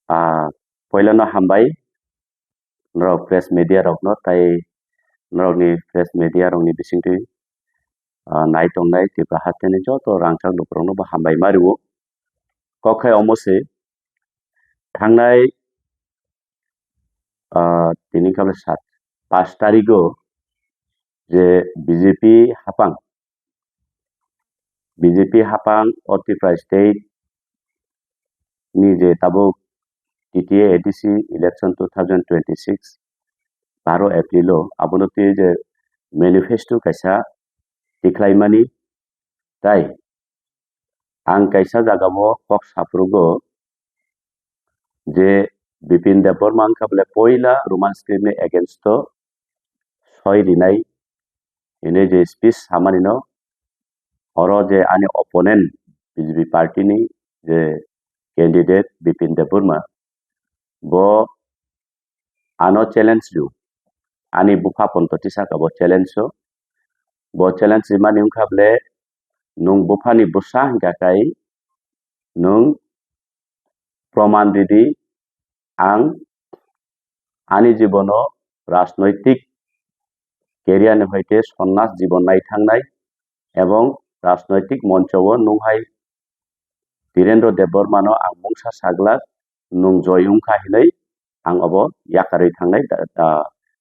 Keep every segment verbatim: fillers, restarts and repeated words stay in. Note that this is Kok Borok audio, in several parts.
Ah, poilano hambai norok press media rokno, tai norokni press media rokni bisingtwi, ah, nai tongnai Tripura hasteni joto rangchak lukurokno bo hambai ma rwo. Kok hai omo se thangnai, ah, tini kable sat, pash tarigo je B J P hapang, B J P hapang o Tripura state ni je tabuk T T A A D C election two thousand twenty-six baro April o abono twi je manifesto kaisa tikhlaimani, tai ang kaisa jagao kok saprugo je Bipin Debbarma wngkha bole poila Roman script ni against o soi rinai hinwi je speech samani no, oro je ani opponent B J P party ni je candidate Bipin Debbarma, bo ano challenge rw, ani bupha ponto tisaka bo challenge o, bo challenge rimani wngkha bole nwng buphani bwsa hwnkha kai nwng proman ridi, ang ani jibono rajnoitik career ni hoite sonnas jibon nai thangnai ebong rajnoitik moncho o nwng hai Dhirendra Debbarma no ang mungsa saglak, nwng joi wngkha hinwi ang obo yakarwi thangnai da, da,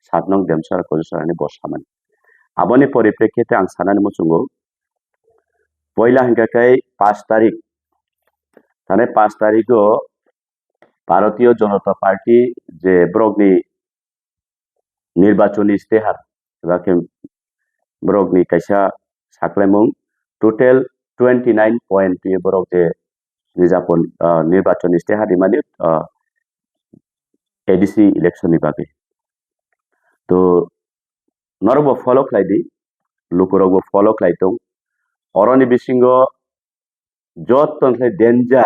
sat nong Demsora Kojusora ni bo samani. Aboni poriprekhite ang sanani muchungo, poila hwnkha khe pash tarik, thani pash tarik o Bharatiya Janata Party je borokni nirbachoni istehar, eba khe borokni kaisa saklaimung, total twenty nine point twi borok je nijapon, ah, nirbachoni istehar rimani, ah, A D C election ni bagwi. To norok bo follow khlai di, lukurok bo follow khlai tong. Oroni bisingo joto khlai danger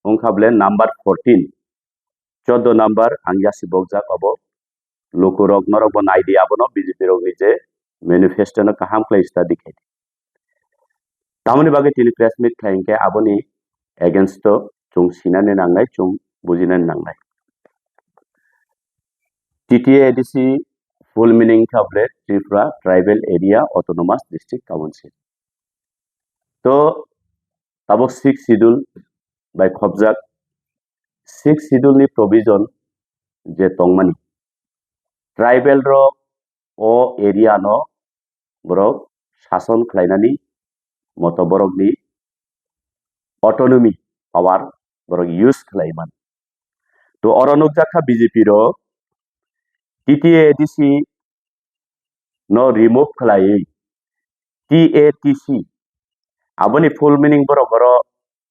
wngkha bole number fourteen, choddo number ang yasi bokjak obo. Lukurok norok bo nai di abono B J P rokni je manifesto no kaham khlai study khai di. Tamoni bagwi tini press meet khai hwnkhe aboni against o chwng sinani nangnai, chwng bujinani nangnai. T T A A D C full meaning kha bole Tripura Tribal Area Autonomous District Council. To tabuk sixth schedule bai khopjak, sixth schedule ni provision je tongmani, tribal rok o area no borok sason khlainani moto borokni autonomy power borok use khlai man. To oro nukjak kha B J P rok T T A A D C no remove khlaiwi T A T C, aboni full meaning borok oro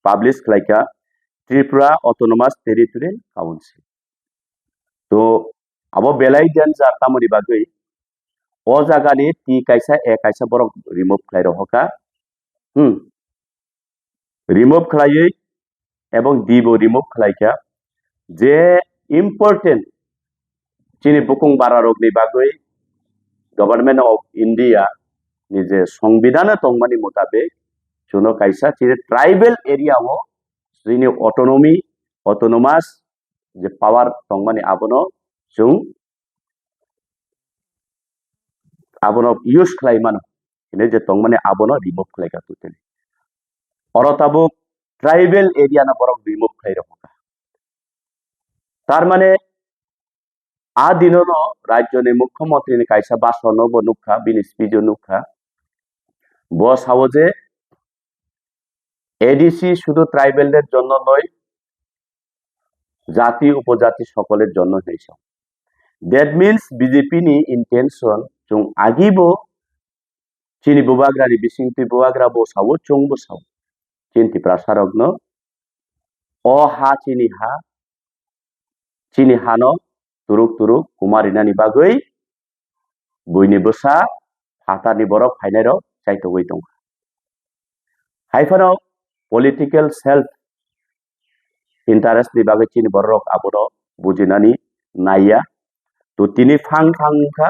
publish khlaikha Tripura Autonomous Territorial Council. To abo belai danger tamoni bagwi o jagani T kaisa A kaisa borok remove khlai rohorkha. Hmm. Remove khlaiwi ebong D bo remove khlaikha. Je important chini bukung bara rokni bagwi Government of India ni je Songbidhan o tongmani mutabik chuno kaisa chini tribal area o chini autonomy, autonomous je power tongmani abono chwng abono use khlai mano hinwi je tongmani abono remove khlai kha totally. Oro tabuk tribal area no borok remove khlai rokha. Tar mane a dinono rajyoni mukhyamantri ni kaisa bhasan no bo nukha, bini speech o nukha. Bo sao je A D C শুধু ট্রাইবালদের জন্য নয়, জাতি উপজাতি সকলের জন্য হয়েছে। That means B J P ni intention chwng agibo chini bubagrani bisingtwi bubagra bo sao, chwng bo sao. Chini Tiprasa rokno o ha chini ha, chini hano turuk turuk kuma rinani bagwi buini bwsa phatarni borok phainairok chaitogwi tongkha. Hai phano political self interest ni bagwi chini borok abono bujinani naiya. To tini phang phang wngkha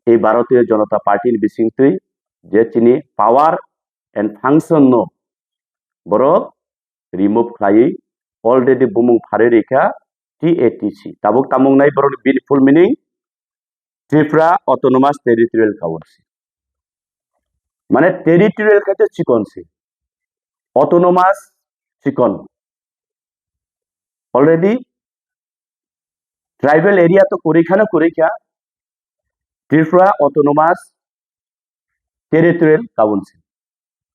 ei Bharatiya Janata Party ni bisingtwi je chini power and function no borok remove khlaiwi already bumung pharwi rikha T A T C. Tabuk tamo wngnai borok bini full meaning Tripura Autonomous Territorial Council. Mane territorial khe to chikon se, autonomous chikon. Already tribal area to kwrwi khano kwrwi kha, Tripura Autonomous Territorial Council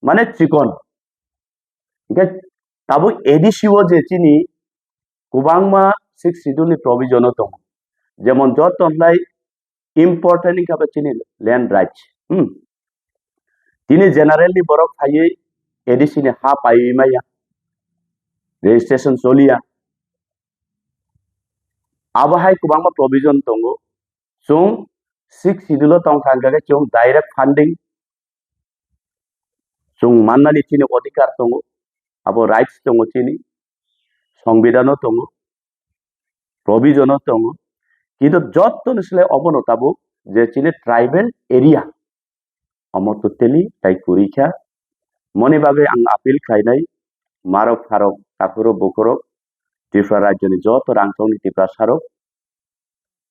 mane chikon. Hingke tabuk A D C o je chini kwbangma Sixth Schedule ni provision o tongo, jemon joto khlai important wngkha ba chini land rights. Hmm. Tini general ni borok phaiwi A D C ni ha paiwi maya, registration choliya. Abo hai kwbangma provision tongo. Chwng Sixth Schedule o tongkha hingkha khe chwng direct funding chwng mannani chini odhikar tongo, abo rights tongo chini, Songbidhano tongo, provision o tongo, kintu jottoni slai obono tabuk je chini tribal area omo totally tai kwrwi kha. Moni bagwi ang appeal khlainai, marok pharok, takhurok bukhurok, Tripura rajyoni joto rangchakni Tiprasarok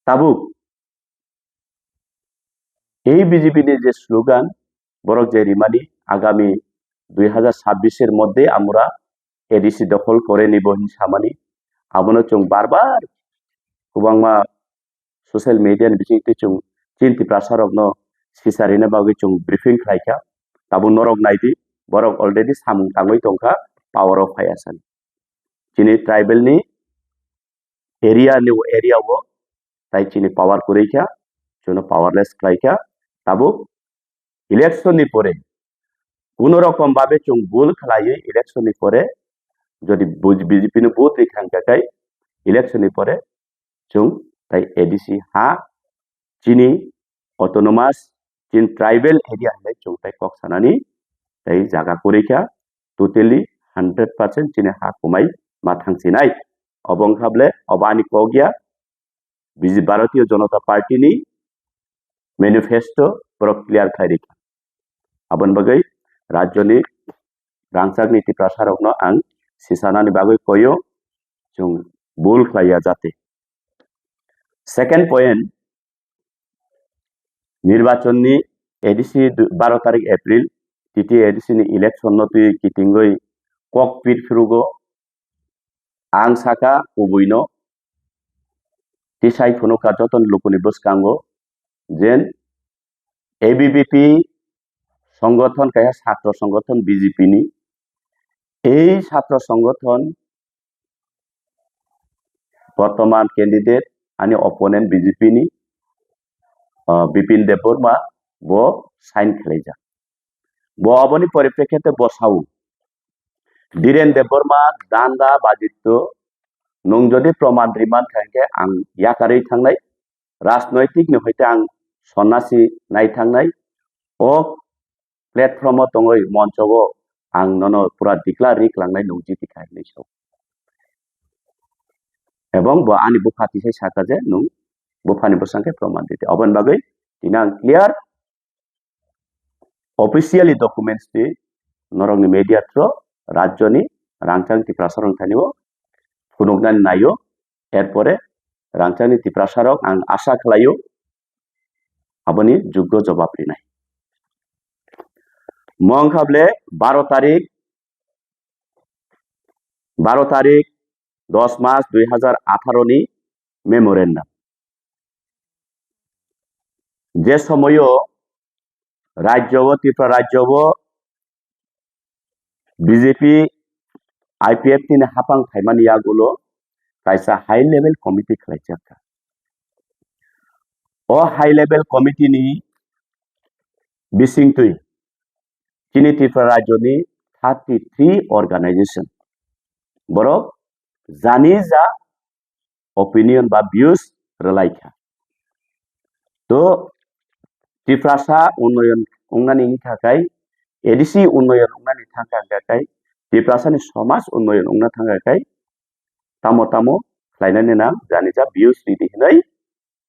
tabuk ei B J P ni je slogan, borok je rimani, agami dui hazar sabbish er moddhe amura A D C dokhol kore nibo hin samani, abono chwng bar bar kwbangma social media ni bisingtwi chwng chini Tiprasarokno sicharina bagwi chwng briefing khlaikha. Tabuk norok naidi, borok already samung tangwi tongkha, power o phaiya sani. Chini tribal ni area ni area o tai chini power kwrwi kha, chwngno powerless khlai kha. Tabuk election ni pore kuno rokom babe chwng bul khlaiwi election ni pore jodi B J P no vote rikha hingkha khe election ni pore chwng tai A D C ha chini autonomous chini tribal area hinwi chwng tai kok sanani tai jaga kwrwi kha, totally hundred percent chini ha kwmai ma thangsinai. Obo wngkha bole obo ani kok ya, B J P Bharatiya Janata Party ni manifesto borok clear khai rikha. Aboni bagwi rajyoni rangchakni Tiprasarokno ang sisanani bagwi koyo, chwng bul khlaiya jate. Second point, nirbachonni A D C du-, baro tarik April T T A D C ni election no twi kitingwi kok pir phirugo. Ang saka kubuino tisai phunukha joto lukuni bwskango jen A B V P songothon kaisa satro songothon B J P ni. Ei satro songothon bortoman candidate ani opponent B J P ni, ah, Bipin Debbarma bo sign khlaijak. Bo aboni poriprekhete bo sao, Dhiren Debbarma, Danda, Bajitto, nwng jodi proman riman kha hingkhe ang yakarwi thangnai, rajnoitik ni hoite ang sonnasi nai thangnai, o platform o tongwi moncho o ang nono pura declare ri klangnai nwng jiti kha hinwi sao. Ebong bo ani bupha tisai saka je nwng buphani bwsang khe proman dite. Oboni bagwi tini ang clear officially documents twi norokni media through rajyoni rangchak Tiprasa rok thani o phunuknani naio. Erpore rangchakni Tiprasa rok ang asa khlaio aboni juggo jobab rinai. Mo wngkha bole baro tarik, baro tarik dos mas dui hazar atharo ni memorandum. Je somoyo rajyo o, Tripura rajyo o B J P I P F T ni hapang phaimani yagulo kaisa high level committee khlaijak kha. O high level committee ni bisingtwi chini Tripura rajyo ni thirty three organization borok jani ja opinion ba views rwlai kha. To Tiprasa unnoyon wngnani wngkha khe, A D C unnoyon wngnani thangkha hwnkha khe, Tiprasani somaj unnoyon wngna thangkha khe, tamo tamo khlainani nang jani ja views ridi hinwi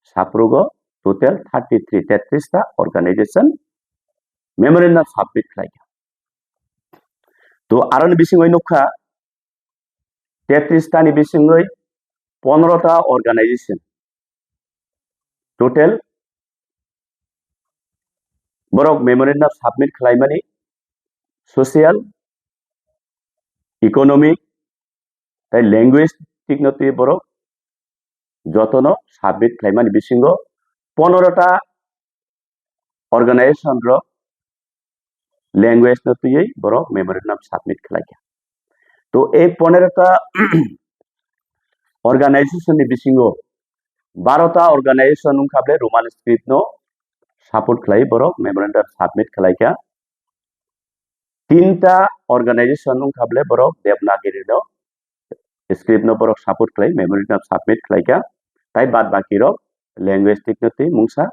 saprugo total thirty three, tetris ta organization memorandum submit khlaikha. To aroni bisingo nukha, Tetris ta ni bisingwi ponero ta organization total borok memorandum submit khlaimani social, economic, tei linguistic no twi borok jotono submit khlaimani bisingo ponero ta organization rok language no twiwi borok memorandum submit khlaikha. To ei ponero ta organization ni bisingo baro ta organization wngkha ble Roman script no support khlai borok memorandum submit khlaikha. Tinta organization wngkha ble borok Devanagiri no script no borok support khlai memorandum submit khlaikha, tai bad baki rok linguistic no twi mungsa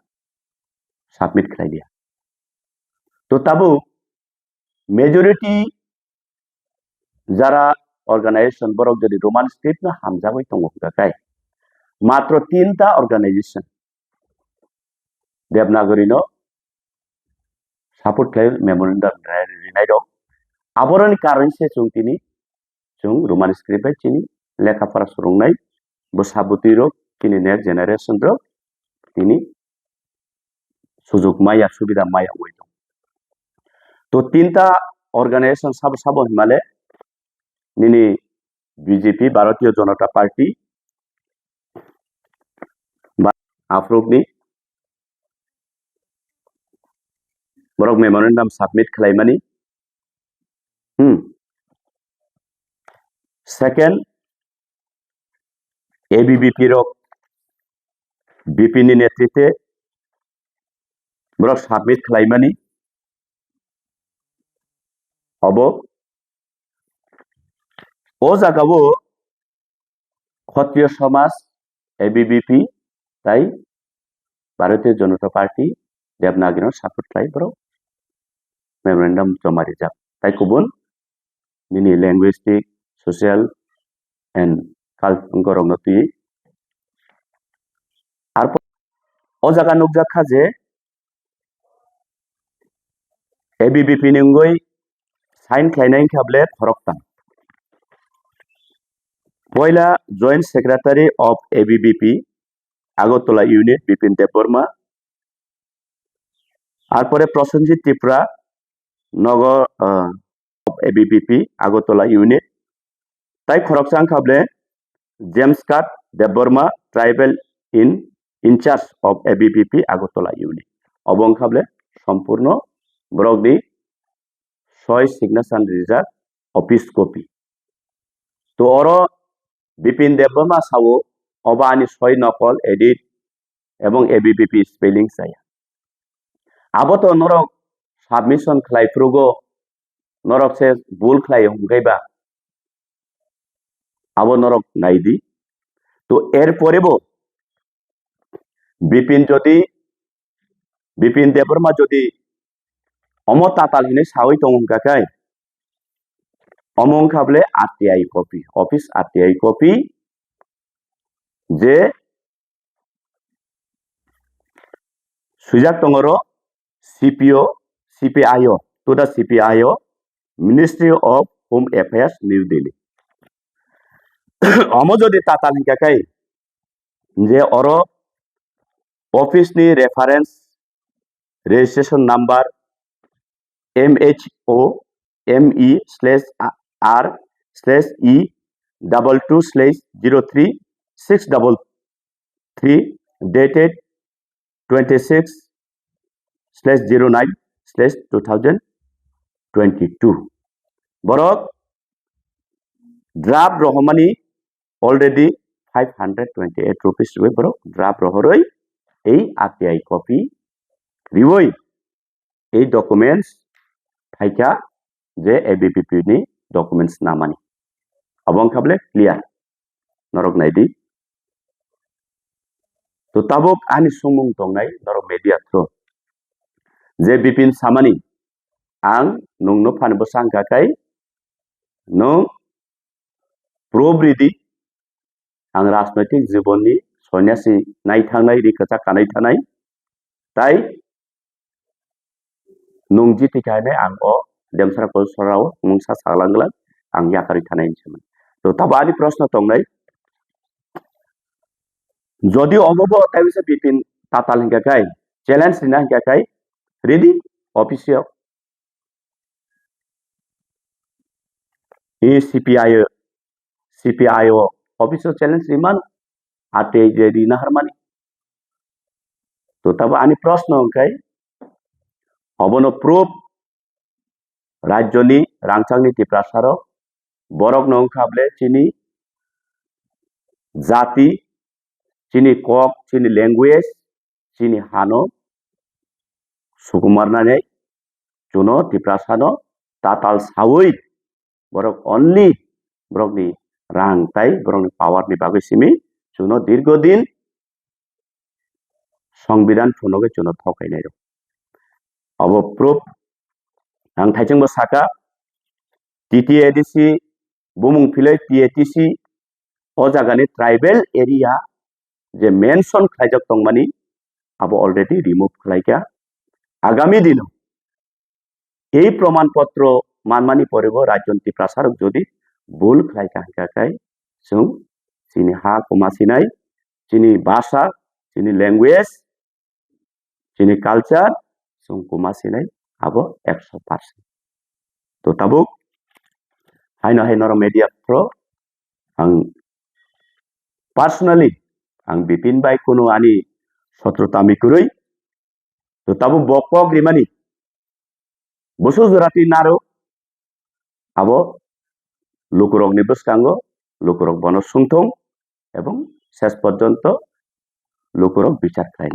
submit khlai liya. To tabuk majority jara organization borok jodi Roman script no hamjagwi tongo hwnkha kai matro tinta organization Devanagiri no support khlai memorandum rinai rok. Aboroni karon se chwng tini chwng Roman script bai chini lekha pora swrwngnai bwsa bwtwi rok chini next generation rok tini sujuk maya subida maya wngwi tong. To tinta organization sabo sabo himale nini B J P, Bharatiya Janata Party, ba aphurukni borok memorandum submit khlaimani. Hmm. Second, A B V P rok B P ni netritwe borok submit khlaimani. Obo o jagao Khotriyo Samaj, A B V P, tai Bharatiya Janata Party, Devanagirino support khlai borok memorandum joma rijak. Tai kubun nini linguistic, social and culture wngkorokno twi. Arpor o jaga nukjak kha je A B V P ni wngwi sign khlainai wngkha ble khoroktham. Poila Joint Secretary of A B V P Agartala Unit Bipin Debbarma, arpore Prosenjit Tripura Nagar, ah, of A B V P Agartala Unit, tai khoroksa wngkha ble James Kat Debbarma, Tribal in, in charge of A B V P Agartala Unit. Obo wngkha ble sompurno borokni soi signature rijak office copy. To oro Bipin Debbarma sao, obo ani soi nokol edit ebong A B V P spelling chaya. Abo to norok submission khlai phrugo, norok se bul khlai hwnkhe ba abo norok naidi. To er pore bo Bipin jodi, Bipin Debbarma jodi omo tatal hinwi sawi tongo hwnkha khe, omo wngkha ble R T I copy, office R T I copy, je swijak tongo ro C P O, C P I O, to the C P I O, Ministry of Home Affairs, New Delhi. Omo jodi tatal hwnkha khe, je oro office ni reference registration number M H O M E slash R slash E double two slash zero three six double three, dated twenty six slash zero nine slash two thousand twenty two. Borok draft rohormani already five hundred twenty eight rupees riwi borok draft rohorwi ei R T I copy riwi ei documents phaikha je A B V P ni documents namani. Abo wngkha ble clear. Norok naidi. To tabuk ani sumung tongnai norok media through. Je Bipin samani, ang nungno phani bwsa wngkha khe nwng proof ridi, ang rajnoitik jibonni sonyasi naithangnai, ri kwchak kanai thanai, tai nwng jiti kha hinwi ang o Demsara Kol Sorao mungsa saglang glang ang yakarwi thanai hinwi saimano. To tabo ani proshno tongnai. Jodi obobo tei bisa Bipin Tatal hingka kai, challenge rina hingka kai, ready, office o. I C P I o, C P I o office o challenge rimano, ate je rina harmani. To tabo ani proshno hingkai, obono proof rajyoni rangchakni Tiprasarok, borokno wngkha bole chini jati, chini kok, chini language, chini hano sukumarnani chuno Tiprasano tatal sawi borok only borokni rang tai borokni power ni bagwi simi chuno dirgo din Songbidan phunugwi chuno thok khainai rok. Abo proof ang thaichengbo saka, T T A D C bumung philai T A T C o jagani tribal area je mention khlaijak tongmani abo already remove khlaikha. Agami dino ei proman potro manmani poribo rajyoni Tiprasarok jodi bul khlaikha hingkha khe chwng chini ha kuma sinai, chini bhasha, chini language, chini culture chwng kuma sinai abo ekso percent. To tabuk haino hai norok media pro ang personally ang Bipin bai kunu ani sotrota mi kwrwi. To tabuk bo kok rimani busu jora twi naro abo lukurokni bwskango lukurok bono sungthung ebong ses porjonto lukurok bichar khlainai.